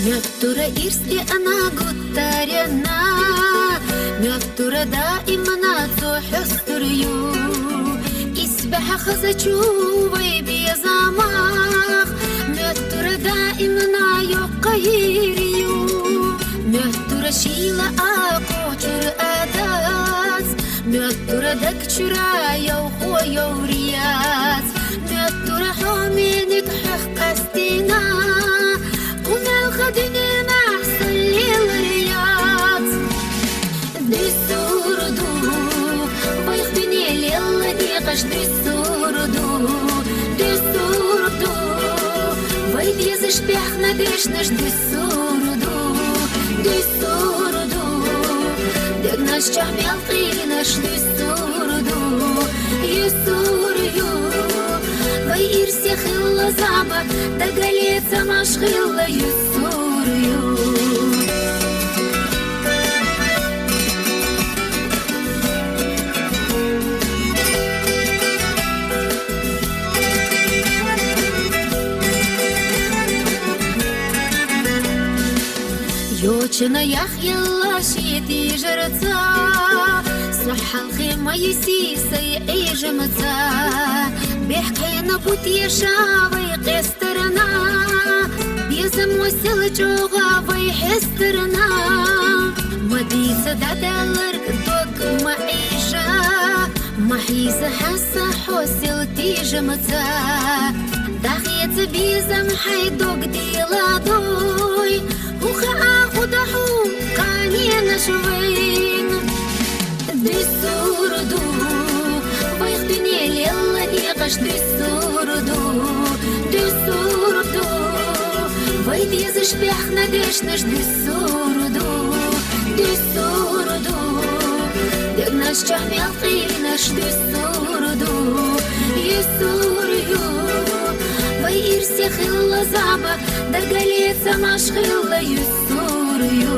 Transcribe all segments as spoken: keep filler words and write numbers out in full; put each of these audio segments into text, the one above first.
Моттура ирс диъна гуттарена, моттура даимна цо хьестур ю. Исбахьа хазачу вай безамах, моттура даимна йоккъайир ю. Моттура шийла акъу чур адац, моттура даг чура йовхо йоврияц, моттура хьоменик хьех къастина, къумел ха дуьненахь сан лелар яц. Дуьсур ду, вайх дуьне лелла декъаш дуьсур ду, дуьсур ду, вай дезаш баьхна дешнаш дуьсур ду, дуьсур ду, дегнаш чохь мел къийнаш дуьсур ду, юьсур ю, вай ирсе хилла зама, дагале ца маш хилла юьсур ю. Йочана яхъелла шен тӀежарца, со хьалхе ма йиси сай Ӏежамца. Бехкена бу теша вай къестарна, безам васел чӀогӀа вай хьестарна. Ма дийца дӀадаларг дог ма Ӏежа, ма хьийза хьаса хьо сел тӀежамца. ДӀахеца безам хьай дог деладой, хӀун хаьа хӀун да хьун къаненаш вайн. Дуьсур ду, вайх дуьне лелла некъаш дуьсур ду, дуьсур ду, вай дезаш баьхна дешнаш дуьсур ду, дуьсур ду, дегнаш чохь мел къийнаш дуьсур ду, юьсур ю, вай ирсе хилла зама, дагале ца маш хилла юьсур ю.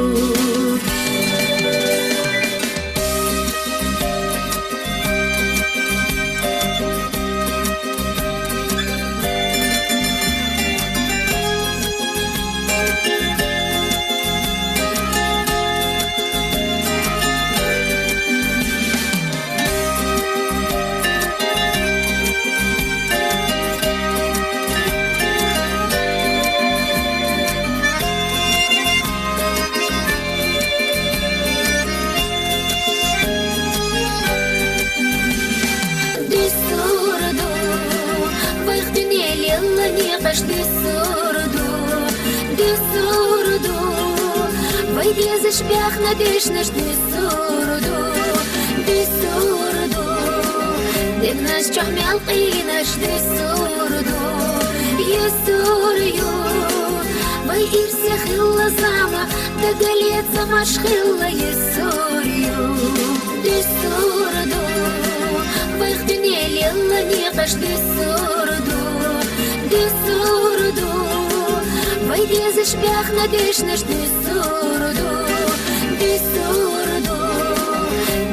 Дуьсур ду, вайх дуьне лелла некъаш дуьсур ду, дуьсур ду, вай дезаш баьхна дешнаш дуьсур ду, дуьсур ду, дегнаш чохь мел къийнаш дуьсур ду, юьсур ю, вай ирсе хилла зама, дагале ца маш хилла юьсур ю. Дуьсур ду, вайх дуьне лелла некъаш дуьсур ду, дуьсур ду, вай дезаш баьхна дешнаш дуьсур ду, дуьсур ду,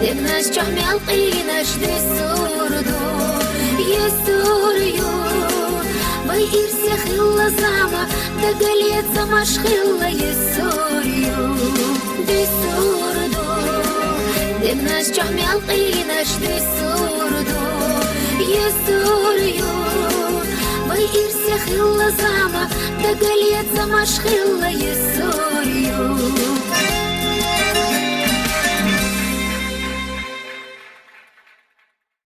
дегнаш чохь мел къийнаш дуьсур ду, юьсур ю, вай ирсе хилла зама, дагале ца маш хилла юьсур ю. Дуьсур ду, дегнаш чохь мел къийнаш дуьсур ду, юьсур ю, вай ирсе хилла зама, дагале ца маш хилла юьсур ю.